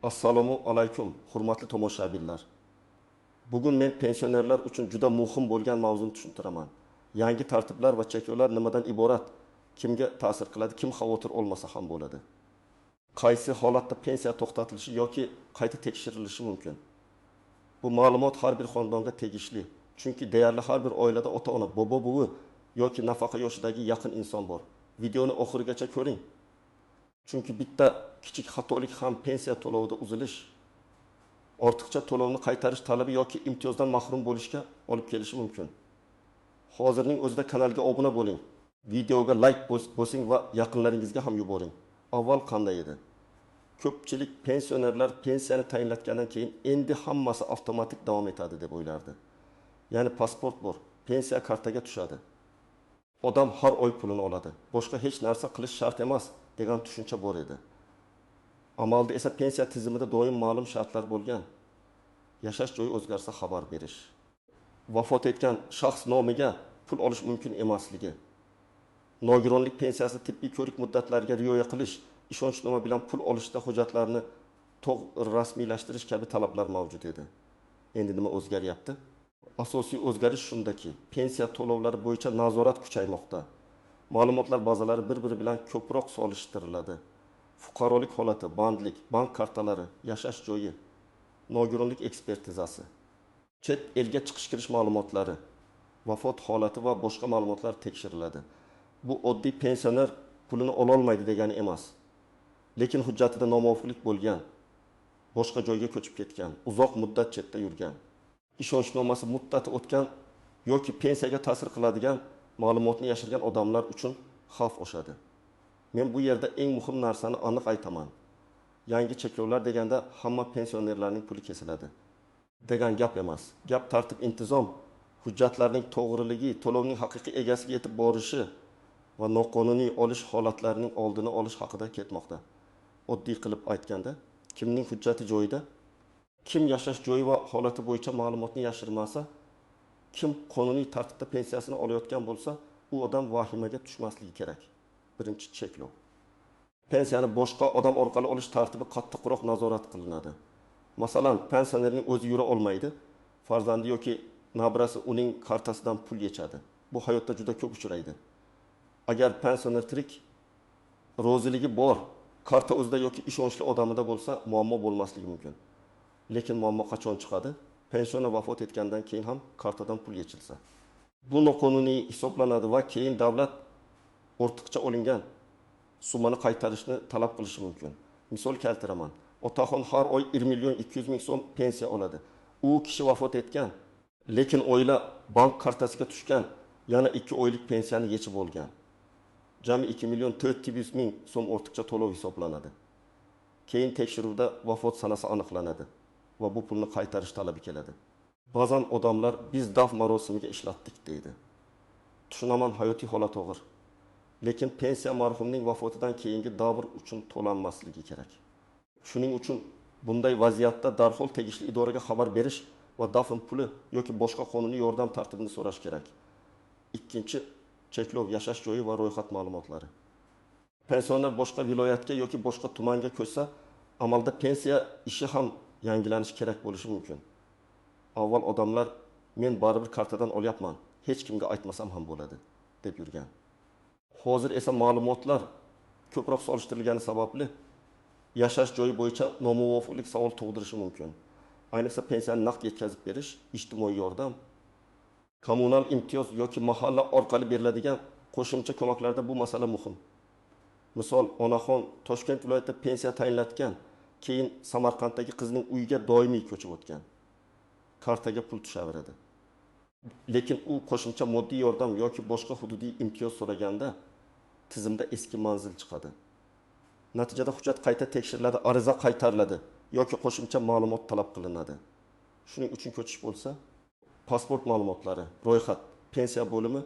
Assalomu alaykum, hurmatli tomoshabinlar. Bugun men pensionerlar uchun juda muhim bo'lgan mavzuni tushuntiraman. Yangi tartiblar va cheklovlar nimadan iborat? Kimga ta'sir qiladi, kim xavotir olmasa ham bo'ladi? Qaysi holatda pensiya to'xtatilishi yoki qayta tekshirilishi mumkin? Bu ma'lumot har bir xonadonga tegishli. Chunki deyarli har bir oilada ota-ona, bobo-buvi yoki nafaqa yoshidagi yaqin inson bor. Videoni oxirigacha ko'ring. Chunki bitta kichik xatolik ham pensiya to'lovida uzilish, ortiqcha to'lovni qaytarish talabi yoki imtiyozdan mahrum bo'lishga olib kelishi mumkin. Hozirning o'zida kanalga obuna bo'ling, videoga like bosing va yaqinlaringizga ham yuboring. Avval qanday edi? Ko'pchilik pensionerlar pensiyani tayinlatgandan keyin endi hammasi avtomatik davom etadi deb o'ylardi. Ya'ni pasport bor, pensiya kartaga tushadi. Odam har oy pulini oladi. Boshqa hech narsa qilish shart emas degan tushuncha bor edi. Amalda esa pensiya tizimida doim ma'lum shartlar bo'lgan. Yashash joyi o'zgarsa xabar berish. Vafot etgan shaxs nomiga pul olish mumkin emasligi. Nogironlik pensiyasi tibbiy ko'rik muddatlariga rioya qilish, ishonchnoma bilan pul olishda hujjatlarni to'g'ri rasmiylashtirish kabi talablar mavjud edi. Endi nima o'zgaryapti? Asosiy o'zgarish shundaki, pensiya to'lovlari bo'yicha nazorat kuchaymoqda. Ma'lumotlar bazalari bir-biri bilan ko'proq solishtiriladi. Fuqarolik holati, bandlik, bank kartalari, yashash joyi, nogironlik ekspertizasi, chet elga chiqish kirish ma'lumotlari, vafot holati va boshqa ma'lumotlar tekshiriladi. Bu oddiy pensioner pulini ololmaydi degani emas. Lekin hujjatida nomuvofiqlik bo'lgan, boshqa joyga ko'chib ketgan, uzoq muddat chetda yurgan, ishonchnomasi muddati o'tgan yoki pensiyaga ta'sir qiladigan ma'lumotni yashirgan odamlar uchun xavf oshadi. Men bu yerda eng muhim narsani aniq aytaman. Yangi cheklovlar deganda hamma pensionerlarning puli kesiladi degan gap emas. Gap tartib intizom, hujjatlarning to'g'riligi, to'lovning haqiqiy egasiga yetib borishi va noqonuniy olish holatlarining oldini olish haqida ketmoqda. Oddiy qilib aytganda, kimning hujjati joyida, kim yashash joyi va holati bo'yicha ma'lumotni yashirmasa, kim qonuniy tartibda pensiyasini olayotgan bo'lsa, u odam vahimaga tushmasligi kerak. Birinchi cheklov. Pensiyani boshqa odam orqali olish tartibi qattiqroq nazorat qilinadi. Masalan, pensionerning o'zi yura olmaydi, farzandi yoki nabirasi uning kartasidan pul yechadi. Bu hayotda juda ko'p uchraydi. Agar pensioner tirik, roziligi bor, karta o'zida yoki ishonchli odamida bo'lsa, muammo bo'lmasligi mumkin. Lekin muammo qachon chiqadi? Pensioner vafot etgandan keyin ham kartadan pul yechilsa. Bu noqonuniy hisoblanadi va keyin davlat ortiqcha olingan summani qaytarishni talab qilishi mumkin. Misol keltiraman. Otaxon har oy 1 million 200 ming so'm pensiya oladi. U kishi vafot etgan, lekin oila bank kartasiga tushgan yana 2 oylik pensiyani yechib olgan. Jami 2 million 400 ming so'm ortiqcha to'lov hisoblanadi. Keyin tekshiruvda vafot sanasi aniqlanadi va bu pulni qaytarish talabi keladi. Ba'zan odamlar biz daf marosimiga ishlatdik deydi. Tushunaman, hayotiy holat og'ir. Lekin pensiya marhumning vafotidan keyingi davr uchun to'lanmasligi kerak. Shuning uchun bunday vaziyatda darhol tegishli idoraga xabar berish va dafn puli yoki boshqa qonuniy yordam tartibini so'rash kerak. Ikkinchi cheklov yashash joyi va ro'yxat ma'lumotlari. Pensioner boshqa viloyatga yoki boshqa tumanga ko'chsa, amalda pensiya ishi ham yangilanishi kerak bo'lishi mumkin. Avval odamlar men baribir kartadan olyapman, hech kimga aytmasam ham bo'ladi deb yurgan. Hozir esa ma'lumotlar ko'proq solishtirilgani sababli yashash joyi bo'yicha nomuvofiqlik savol tug'dirishi mumkin. Ayniqsa pensiyani naqd yetkazib berish, ijtimoiy yordam, kommunal imtiyoz yoki mahalla orqali beriladigan qo'shimcha ko'maklarda bu masala muhim. Misol, onaxon Toshkent viloyatida pensiya tayinlatgan, keyin Samarqanddagi qizning uyiga doimiy ko'chib o'tgan. Kartaga pul tushaveradi. Lekin u qo'shimcha moddiy yordam yoki boshqa hududiy imtiyoz so'raganda tizimda eski manzil chiqadi. Natijada hujjat qayta tekshiriladi, ariza qaytariladi yoki qo'shimcha ma'lumot talab qilinadi. Shuning uchun ko'chish bo'lsa, pasport ma'lumotlari, ro'yxat, pensiya bo'limi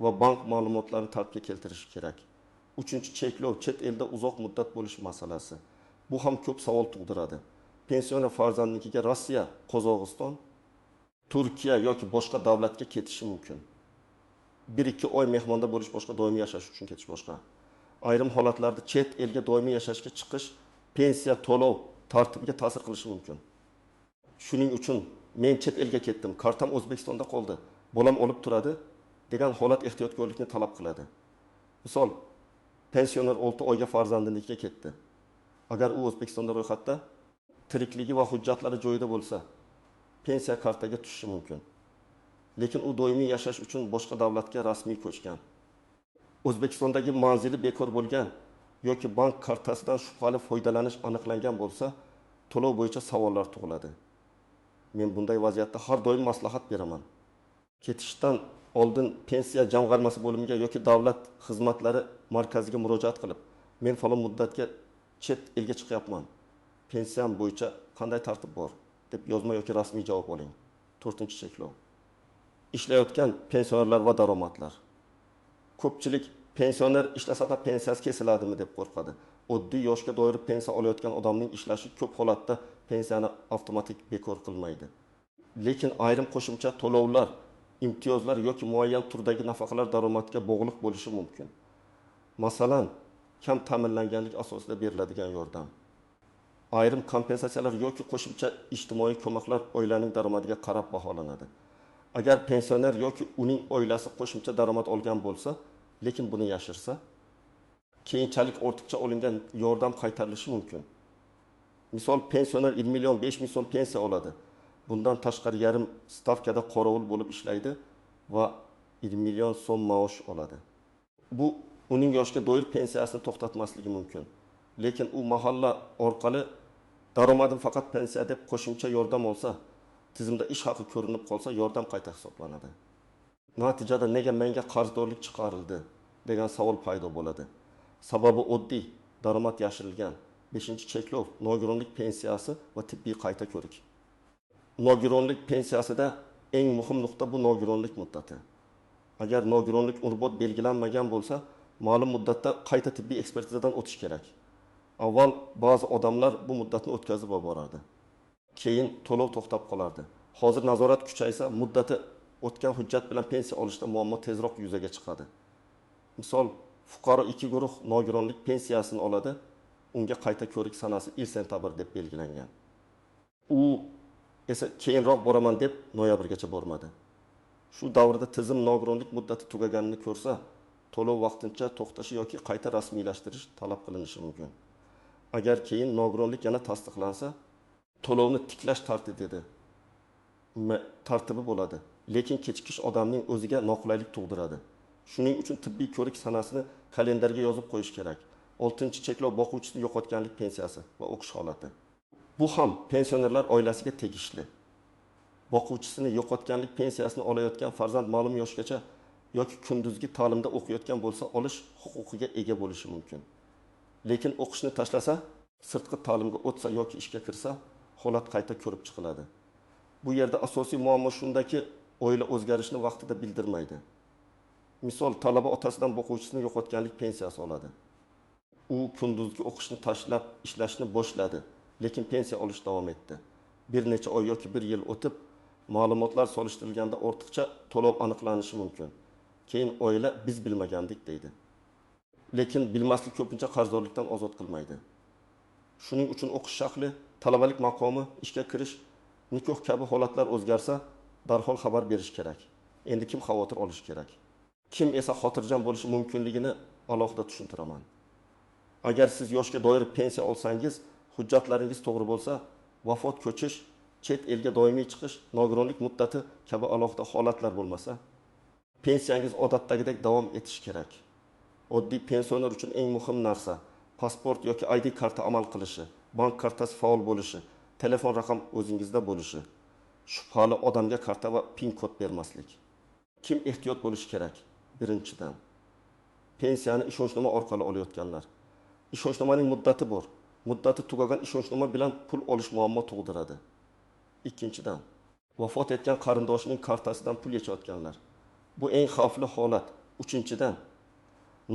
va bank ma'lumotlarini tartibga keltirish kerak. Uchinchi cheklov chet elda uzoq muddat bo'lish masalasi. Bu ham ko'p savol tug'diradi. Pensioner farzandnikiga Rossiya, Qozog'iston, Turkiya yoki boshqa davlatga ketishi mumkin. 1-2 oy mehmonda bo'lish boshqa, doimiy yashash uchun ketish boshqa. Ayrim holatlarda chet elga doimiy yashashga chiqish pensiya to'lov tartibiga ta'sir qilishi mumkin. Shuning uchun men chet elga ketdim, kartam O'zbekistonda qoldi, bolam olib turadi degan holat ehtiyotkorlikni talab qiladi. Misol, pensioner 6 oyga farzandinikiga ketdi. Agar u O'zbekistonda ro'yxatda tirikligi va hujjatlari joyida bo'lsa, pensiya kartaga tushishi mumkin. Lekin u doimiy yashash uchun boshqa davlatga rasmiy ko'chgan. O'zbekistondagi manzili bekor bo'lgan yoki bank kartasidan shubhali foydalanish aniqlangan bo'lsa, to'lov bo'yicha savollar tug'iladi. Men bunday vaziyatda har doim maslahat beraman. Ketishdan oldin pensiya jamg'armasi bo'limiga yoki davlat xizmatlari markaziga murojaat qilib, men falon muddatga chet elga chiqyapman, pensiyam bo'yicha qanday tartib bor deb yozma yoki rasmiy javob oling. 4-cheklov. Ishlayotgan pensionerlar va daromadlar. Ko'pchilik pensioner ishlasa ham pensiyasi kesiladimi deb qo'rqadi. Oddiy yoshga doir pensiya olayotgan odamning ishlashi ko'p holatda pensiyani avtomatik bekor qilmaydi. Lekin ayrim qo'shimcha to'lovlar, imtiyozlar yoki muayyan turdagi nafaqalar daromadga bog'liq bo'lishi mumkin. Masalan, kam ta'minlanganlik asosida beriladigan yordam. Ayrim kompensatsiyalar yoki qo'shimcha ijtimoiy ko'maklar oilaning daromadiga qarab baholanadi. Agar pensioner yoki uning oilasi qo'shimcha daromad olgan bo'lsa, lekin buni yashirsa, keyinchalik ortiqcha olingan yordam qaytarilishi mumkin. Misol, pensioner 1 million 5 ming so'm pensiya oladi. Bundan tashqari yarim stavkada qorovul bo'lib ishlaydi va 1 million so'm maosh oladi. Bu uning yoshga doir pensiyasini to'xtatmasligi mumkin. Lekin u mahalla orqali daromadim faqat pensiya deb qo'shimcha yordam olsa, tizimda ish haqi ko'rinib qolsa, yordam qayta hisoblanadi. Natijada nega menga qarzdorlik chiqarildi degan savol paydo bo'ladi. Sababi oddiy, daromad yashirilgan. 5-cheklov nogironlik pensiyasi va tibbiy qayta ko'rik. Nogironlik pensiyasida eng muhim nuqta bu nogironlik muddati. Agar nogironlik umrbod belgilanmagan bo'lsa, ma'lum muddatda qayta tibbiy ekspertizadan o'tish kerak. Avval ba'zi odamlar bu muddatni o'tkazib borardi. Keyin to'lov to'xtab qolardi. Hozir nazorat kuchaysa, muddati o'tgan hujjat bilan pensiya olishda muammo tezroq yuzaga chiqadi. Misol, fuqaro 2 guruh nogironlik pensiyasini oladi, unga qayta ko'rik sanasi 1 sentabr deb belgilangan. U esa keyinroq boraman deb noyabrgacha bormadi. Shu davrda tizim nogironlik muddati tugaganini ko'rsa, to'lov vaqtincha to'xtashi yoki qayta rasmiylashtirish talab qilinishi mumkin. Agar keyin nogironlik yana tasdiqlansa, to'lovni tiklash tartibi bo'ladi. Lekin kechikish odamning o'ziga noqulaylik tug'diradi. Shuning uchun tibbiy ko'rik sanasini kalendarga yozib qo'yish kerak. 6-cheklov boquvchisini yo'qotganlik pensiyasi va o'qish holati. Bu ham pensionerlar oilasiga tegishli. Boquvchisini yo'qotganlik pensiyasini olayotgan farzand ma'lum yoshgacha yoki kunduzgi ta'limda o'qiyotgan bo'lsa, olish huquqiga ega bo'lishi mumkin. Lekin o'qishni tashlasa, sirtqi ta'limga o'tsa yoki ishga kirsa, holat qayta ko'rib chiqiladi. Bu yerda asosiy muammo shundaki, oila o'zgarishni vaqtida bildirmaydi. Misol, talaba otasidan boquvchisini yo'qotganlik pensiyasi oladi. U kunduzgi o'qishni tashlab ishlashni boshladi, lekin pensiya olish davom etdi. Bir necha oy yoki bir yil o'tib, ma'lumotlar solishtirilganda ortiqcha to'lov aniqlanishi mumkin. Keyin oila biz bilmagandik deydi. Lekin bilmaslik ko'pincha qarzdorlikdan ozod qilmaydi. Shuning uchun o'qish shakli, talabalik maqomi, ishga kirish, nikoh kabi holatlar o'zgarsa, darhol xabar berish kerak. Endi kim xavotir olishi kerak? Kim esa xotirjam bo'lishi mumkinligini alohida tushuntiraman. Agar siz yoshga doir pensiya olsangiz, hujjatlaringiz to'g'ri bo'lsa, vafot, ko'chish, chet elga doimiy chiqish, nogironlik muddati kabi alohida holatlar bo'lmasa, pensiyangiz odatdagidek davom etishi kerak. Oddiy pensioner uchun eng muhim narsa pasport yoki ID karta amal qilishi, bank kartasi faol bo'lishi, telefon raqam o'zingizda bo'lishi, shubhali odamga karta va PIN kod bermaslik. Kim ehtiyot bo'lishi kerak? Birinchidan, pensiyani ishonchnoma orqali olayotganlar. Ishonchnomaning muddati bor. Muddati tugagan ishonchnoma bilan pul olish muammo tug'diradi. Ikkinchidan, vafot etgan qarindoshining kartasidan pul yechayotganlar. Bu eng xavfli holat. Uchinchidan,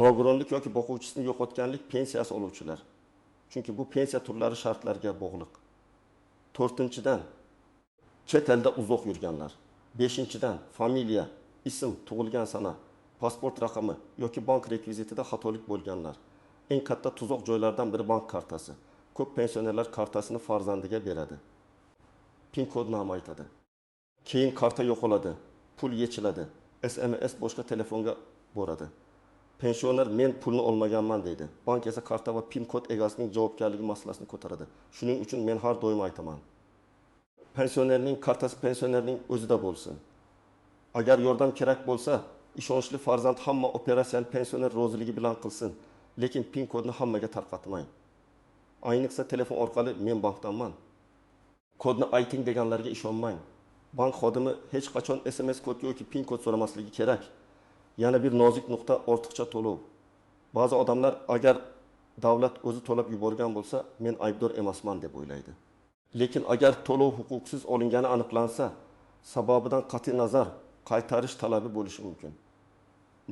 nogironlik yoki boquvchisini yo'qotganlik pensiyasi oluvchilar. Chunki bu pensiya turlari shartlarga bog'liq. To'rtinchidan, chet elda uzoq yurganlar. Beshinchidan, familiya, ism, tug'ilgan sana, pasport raqami yoki bank rekvizitida xatolik bo'lganlar. Eng katta tuzoq joylardan biri bank kartasi. Ko'p pensionerlar kartasini farzandiga beradi. PIN kodni ham aytadi. Keyin karta yo'qoladi, pul yechiladi, SMS boshqa telefonga boradi. Pensioner men pulni olmaganman deydi. Bank esa karta va PIN kod egasining javobgarligi masalasini ko'taradi. Shuning uchun men har doim aytaman. Pensionerning kartasi pensionerning o'zida bo'lsin. Agar yordam kerak bo'lsa, ishonchli farzand hamma operatsiyani pensioner roziligi bilan qilsin, lekin PIN kodni hammaga tarqatmang. Ayniqsa telefon orqali men bankdanman, kodni ayting deganlarga ishonmang. Bank xodimi hech qachon SMS kod yoki PIN kod so'ramasligi kerak. Yana bir nozik nuqta ortiqcha to'lov. Ba'zi odamlar agar davlat o'zi to'lab yuborgan bo'lsa, men aybdor emasman deb o'ylaydi. Lekin agar to'lov huquqsiz olingani aniqlansa, sababidan qat'iy nazar qaytarish talabi bo'lishi mumkin.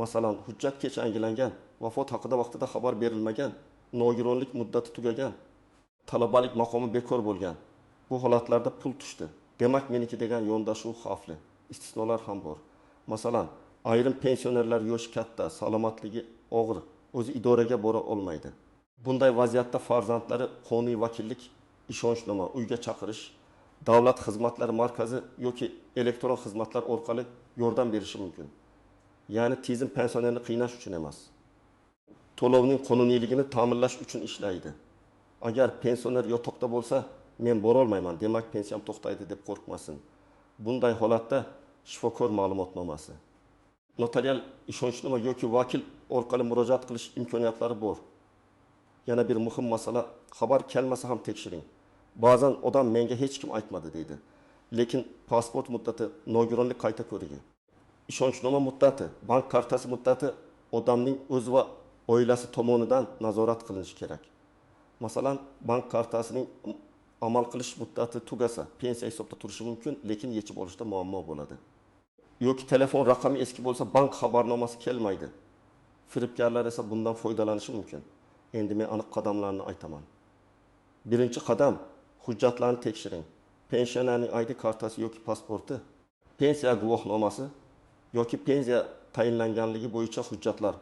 Masalan, hujjat kech yangilangan, vafot haqida vaqtida xabar berilmagan, nogironlik muddati tugagan, talabalik maqomi bekor bo'lgan. Bu holatlarda pul tushdi, demak meniki degan yondashuv xavfli. Istisnolar ham bor. Masalan, ayrim pensionerlar yoshi katta, salomatligi og'ir, o'zi idoraga bora olmaydi. Bunday vaziyatda farzandlari qonuniy vakillik, ishonchnoma, uyga chaqirish, davlat xizmatlari markazi yoki elektron xizmatlar orqali yordam berishi mumkin. Ya'ni tizim pensionerni qiynash uchun emas, to'lovning qonuniyligini ta'minlash uchun ishlaydi. Agar pensioner yotoqda bo'lsa, men borolmayman, demak pensiyam to'xtaydi deb qo'rqmasin. Bunday holatda shifokor ma'lumotnomasi, notarial ishonchnoma yoki vakil orqali murojaat qilish imkoniyatlari bor. Yana bir muhim masala, xabar kelmasa ham tekshiring. Ba'zan odam menga hech kim aytmadi deydi. Lekin pasport muddati, nogironlik qayta ko'rigi, ishonchnoma muddati, bank kartasi muddati odamning o'zi va oilasi tomonidan nazorat qilinishi kerak. Masalan, bank kartasining amal qilish muddati tugasa, pensiya hisobda turishi mumkin, lekin yechib olishda muammo bo'ladi. Yoki telefon raqami eski bo'lsa, bank xabarnomasi kelmaydi. Firibgarlar esa bundan foydalanishi mumkin. Endi men aniq qadamlarni aytaman. Birinchi qadam, hujjatlarni tekshiring. Pensionerning ID kartasi yoki pasporti, pensiya guvohnomasi yoki pensiya tayinlanganligi bo'yicha hujjatlar,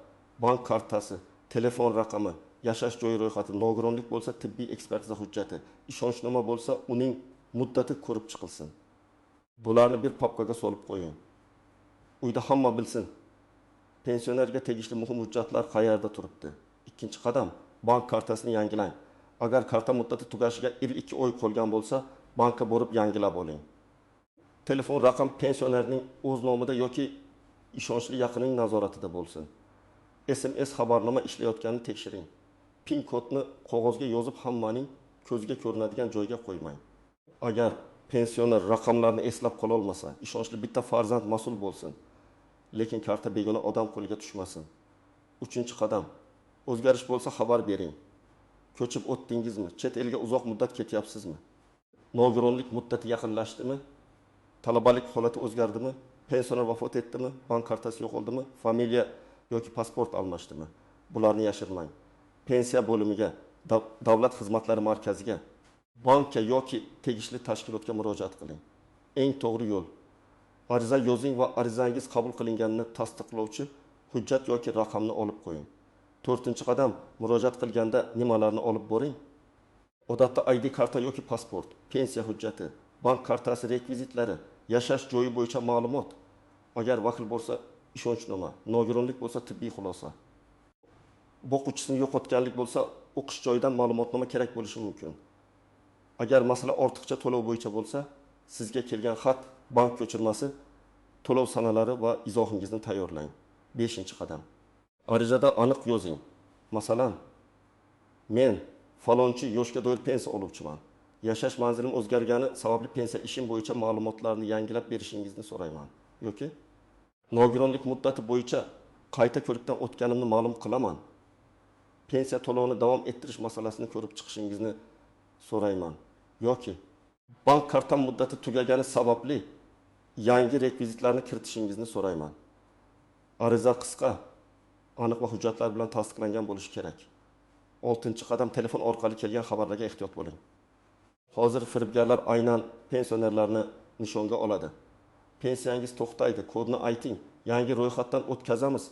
bank kartasi, telefon raqami, yashash joyi ro'yxati, nogironlik bo'lsa tibbiy ekspertiza hujjati, ishonchnoma bo'lsa uning muddati ko'rib chiqilsin. Bularni bir papkaga solib qo'ying. Uyda hamma bilsin. Pensionerga tegishli muhim hujjatlar qayerda turibdi. Ikkinchi qadam, bank kartasini yangilang. Agar karta muddati tugashiga 1-2 oy qolgan bo'lsa, bankka borib yangilab oling. Telefon raqam pensionerning o'z nomida yoki ishonchli yaqinining nazoratida bo'lsin. SMS xabarnoma ishlayotganini tekshiring. PIN kodni qog'ozga yozib hammaning ko'ziga ko'rinadigan joyga qo'ymang. Agar pensioner raqamlarni eslab qola olmasa, ishonchli bitta farzand mas'ul bo'lsin. Lekin karta begona odam qo'liga tushmasin. Uchinchi qadam, o'zgarish bo'lsa xabar bering. Ko'chib o'tdingizmi? Chet elga uzoq muddat ketyapsizmi? Nogironlik muddati yaqinlashdimi? Talabalik holati o'zgardimi? Pensioner vafot etdimi? Bank kartasi yo'qoldimi? Familiya yoki pasport almashdimi? Bularni yashirmang. Pensiya bo'limiga, davlat xizmatlari markaziga, bankka yoki tegishli tashkilotga murojaat qiling. Eng to'g'ri yo'l. Ariza yozing va arizangiz qabul qilinganini tasdiqlovchi hujjat yoki raqamni olib qo'ying. To'rtinchi qadam, murojaat qilganda nimalarni olib boring? Odatda ID karta yoki pasport, pensiya hujjati, bank kartasi rekvizitlari, yashash joyi bo'yicha ma'lumot. Agar vakil bo'lsa ishonchnoma, nogironlik bo'lsa tibbiy xulosa. Boquvchisini yo'qotganlik bo'lsa o'qish joyidan ma'lumotnoma kerak bo'lishi mumkin. Agar masala ortiqcha to'lov bo'yicha bo'lsa, sizga kelgan xat, bank ko'chirmasi, to'lov sanalari va izohingizni tayyorlang. 5-qadam. Arizada aniq yozing. Masalan, men falonchi yoshga doir pensiya oluvchiman. Yashash manzilim o'zgargani sababli pensiya ishim bo'yicha ma'lumotlarni yangilab berishingizni so'rayman. Yoki nogironlik muddati bo'yicha qayta ko'rikdan o'tganimni ma'lum qilaman. Pensiya to'lovini davom ettirish masalasini ko'rib chiqishingizni so'rayman. Yoki bank kartam muddati tugagani sababli yangi rekvizitlarni kiritishingizni so'rayman. Ariza qisqa, aniq va hujjatlar bilan tasdiqlangan bo'lishi kerak. 6-qadam, telefon orqali kelgan xabarlarga ehtiyot bo'ling. Hozir firibgarlar aynan pensionerlarni nishonga oladi. Pensiyangiz to'xtaydi, kodni ayting, yangi ro'yxatdan o'tkazamiz,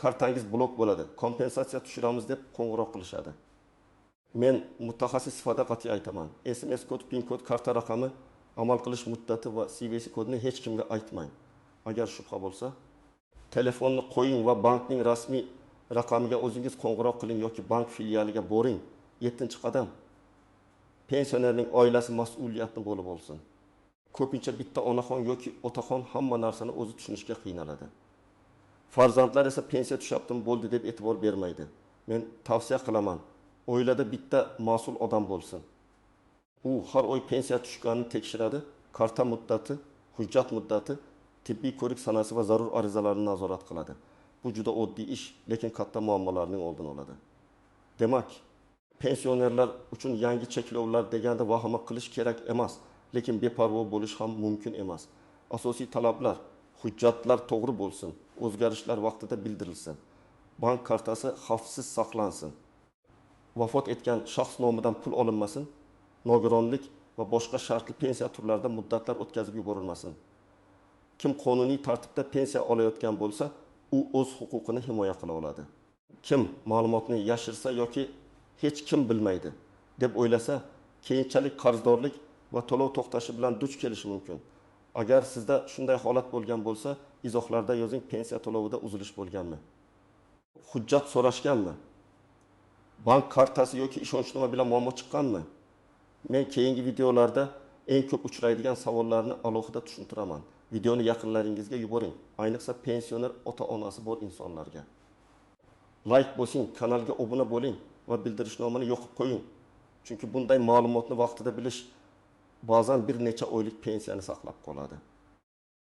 kartangiz blok bo'ladi, kompensatsiya tushiramiz deb qo'ng'iroq qilishadi. Men mutaxassis sifatida qat'iy aytaman: SMS kod, PIN kod, karta raqami, amal qilish muddati va CVC kodini hech kimga aytmang. Agar shubha bo'lsa, telefonni qo'ying va bankning rasmiy raqamiga o'zingiz qo'ng'iroq qiling yoki bank filialiga boring. Yettinchi qadam: pensionerning oilasi mas'uliyatni bo'lib olsin. Ko'pincha bitta onaxon yoki otaxon hamma narsani o'zi tushunishga qiynaladi. Farzandlar esa pensiya tushyaptimi, bo'ldi deb e'tibor bermaydi. Men tavsiya qilaman: oilada bitta mas'ul odam bo'lsin. U har oy pensiya tushganini tekshiradi, karta muddati, hujjat muddati, tibbiy ko'rik sanasi va zarur arizalarni nazorat qiladi. Bu juda oddiy ish, lekin katta muammolarning oldini oladi. Demak, pensionerlar uchun yangi cheklovlar deganda vahima qilish kerak emas, lekin beparvo bo'lish ham mumkin emas. Asosiy talablar: hujjatlar to'g'ri bo'lsin, o'zgarishlar vaqtida bildirilsin, bank kartasi xavfsiz saqlansin, vafot etgan shaxs nomidan pul olinmasin, nogironlik va boshqa shartli pensiya turlarida muddatlar o'tkazib yuborilmasin. Kim qonuniy tartibda pensiya olayotgan bo'lsa, u o'z huquqini himoya qila oladi. Kim ma'lumotni yashirsa yoki hech kim bilmaydi deb o'ylasa, keyinchalik qarzdorlik va to'lov to'xtashi bilan duch kelishi mumkin. Agar sizda shunday holat bo'lgan bo'lsa, izohlarda yozing: pensiya to'lovida uzilish bo'lganmi? Hujjat so'rashganmi? Bank kartasi yoki ishonchnoma bilan muammo chiqqanmi? Men keyingi videolarda eng ko'p uchraydigan savollarni alohida tushuntiraman. Videoni yaqinlaringizga yuboring, ayniqsa pensioner ota-onasi bor insonlarga. Layk bosing, kanalga obuna bo'ling va bildirishnomani yoqib qo'ying. Chunki bunday ma'lumotni vaqtida bilish ba'zan bir necha oylik pensiyani saqlab qoladi.